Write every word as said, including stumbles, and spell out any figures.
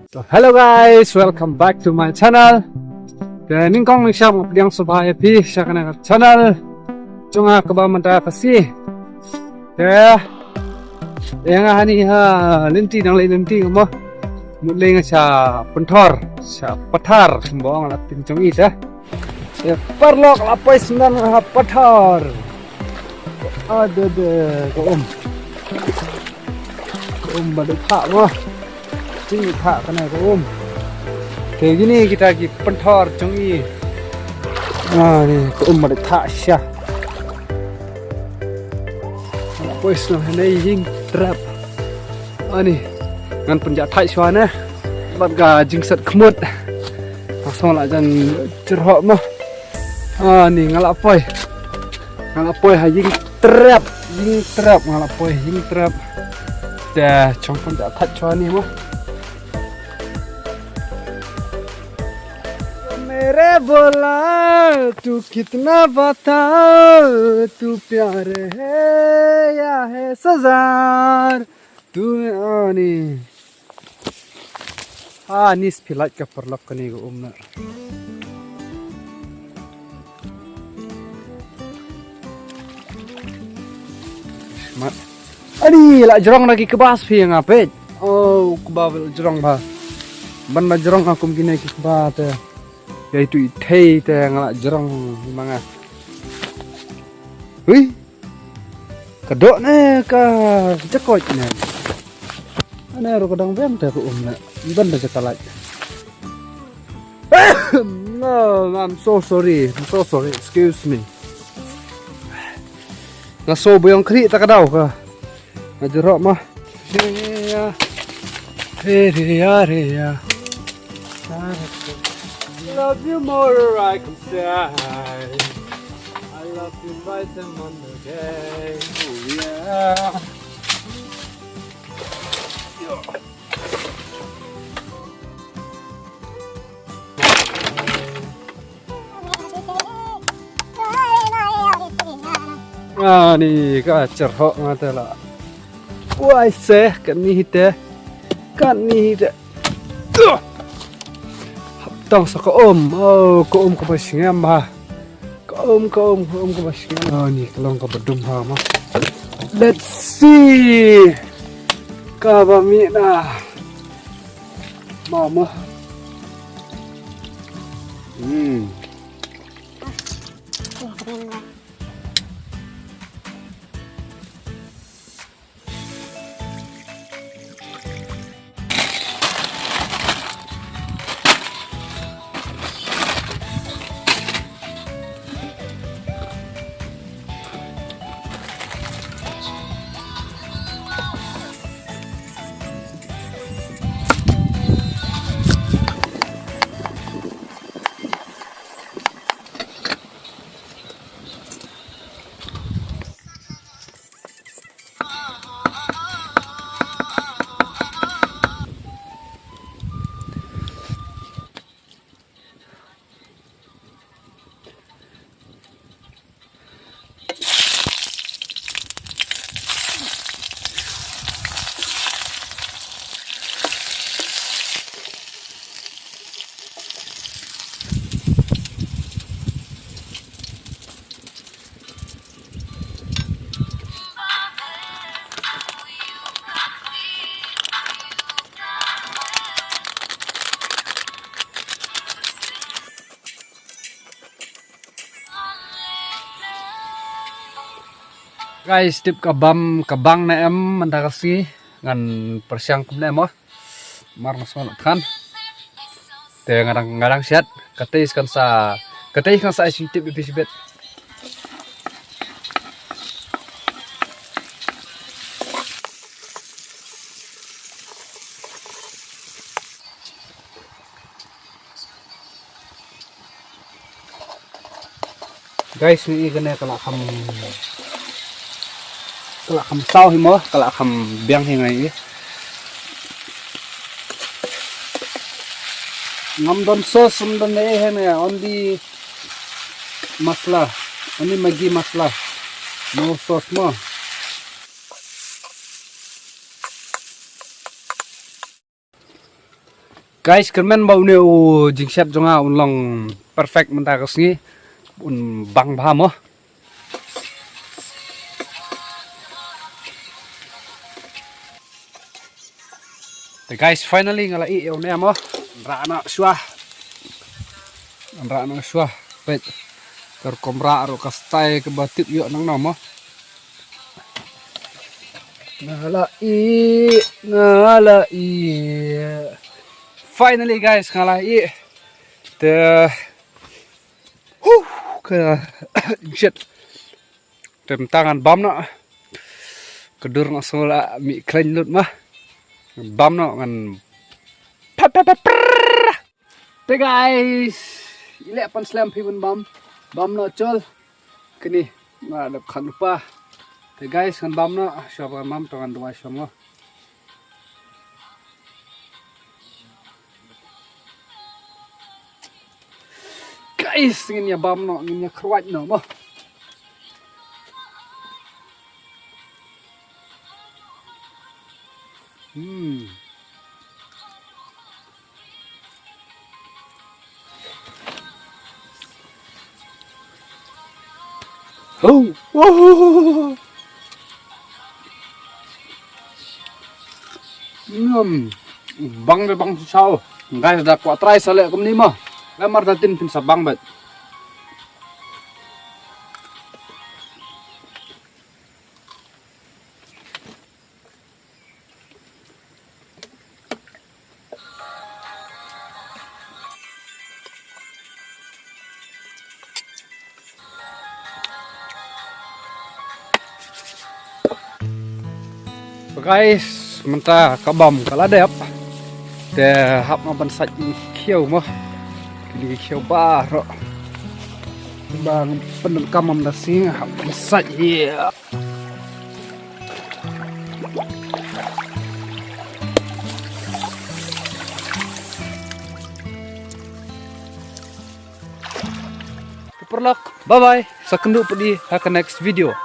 So hello guys, welcome back to my channel. Te nyngkong nyngshap nga pdiang sngewbha ïa phi sha kane ka channel jong nga kaba mynta ka sngi. Te ïa nga hangne ha lynti, dang leit lynti nga mo. Mut lei nga sha Pynthor, sha Pathar kumba ong la tin jong i te. Te paralok, la poi sngewbha ha Pathar. Ade de, ka um. Ka um ba dei thah mo. Jing thah kane ka um. Te kine kita ki Pynthor jong i. Ah, ni ka um ba dei thah shisha. Poi sngewbha hangne ïing trep. Ani ngan pynjah thait shuwa ne bad ka jingset khmut. Nga sngew la jan jyrhoh mo. Ani nga la poi, nga la poi ha ïing trep, ïing trep, nga la poi ïing trep. Te chong pynjah thait shuwa ni mo. मेरे बोला तू कितना बता, तू प्यार है या है सजार, तू आनी. Ah, ni spilait ka paralok kane ka um na. Mat. Ani la jrong na ki kba sphi nga peit. Oh, kba bel jrong ba. Ban ba jrong ha kum kine ki kba te. Ïa itu i thei te nga la jrong ma nga. Hui. Ka doh ne ka jakoit ne. Ane ro ka dang veng te ka um ne. Ban da jaka lait. No, I'm so sorry. I'm so sorry. Excuse me. Nga so buyong kri ta ka daw ka. Nga jyrok ma. Ria, ria, ria. Love you more, I can say. I love you twice in one day. Oh, yeah. Ani ka cherhok nga te la. Wai se, kan ni hite. Kan ni hite. Tuh. Hap tong sa ka um. Oh, ka um ka ba sngem ba. Ka um, ka um, ka um ka ba sngem. Oh, ni ka long ka ba dum ha ma. Let's see. Ka ba mi na. Mama. Hmm. Guys, tip ka bam ka bang ne em mynta ka sngi, ngan pyrshang kumne mo. Mar nga sngewthuh than. Te nga dang, nga dang siat. Katei kan sa, katei kan sa ai sngewtip ïa phi shibit. Guys, ngi i kane ka la kham, ka la kham saw hi mo, ka la kham biang hi ngai i. Ngam don sauce, ngam don ei hi ne, only masala, only Maggi masala, no sauce mo. Guys, kyrmen ba une u jingshet jong nga un long perfect mynta ka sngi. Un bang bha mo. Te guys, finally nga la ïeh ïa une mo. Nrah noh shuwa. Nrah noh shuwa. Peit. Ka rukom rah ruh ka style kaba tip ïoh nangno mo. Nga la ïeh, nga la ïeh. Finally guys, nga la ïeh. Te, huh, ka shit. Te mynta ngan bam noh. Ka dur nga sngew la mih khlaiñ lut ma. Ngan bam noh ngan. Te guys, i leh pan slem phi ban bam. Bam noh chol. Kini nga dap khan pa. Te guys, ngan bam noh, shuwa ba ngan bam to ngan duwai shuwa mo. Guys, ngin ïa bam noh, ngin ïa khrwat noh mo. Hmm. Oh, oh. Hmm. Bang de bang shisha. Guys, da kwah try sa leh kumne mo. Lamar da tin phin sa bang bet. Guys, mynta ka bam ka la dep. Te hap nga ban sait khiew mo. Kini khiew baroh. Ba pyndonkam mynta sngi hap ban sait ïa. Paralok, bye bye. Sa kynduh pat ha ka next video.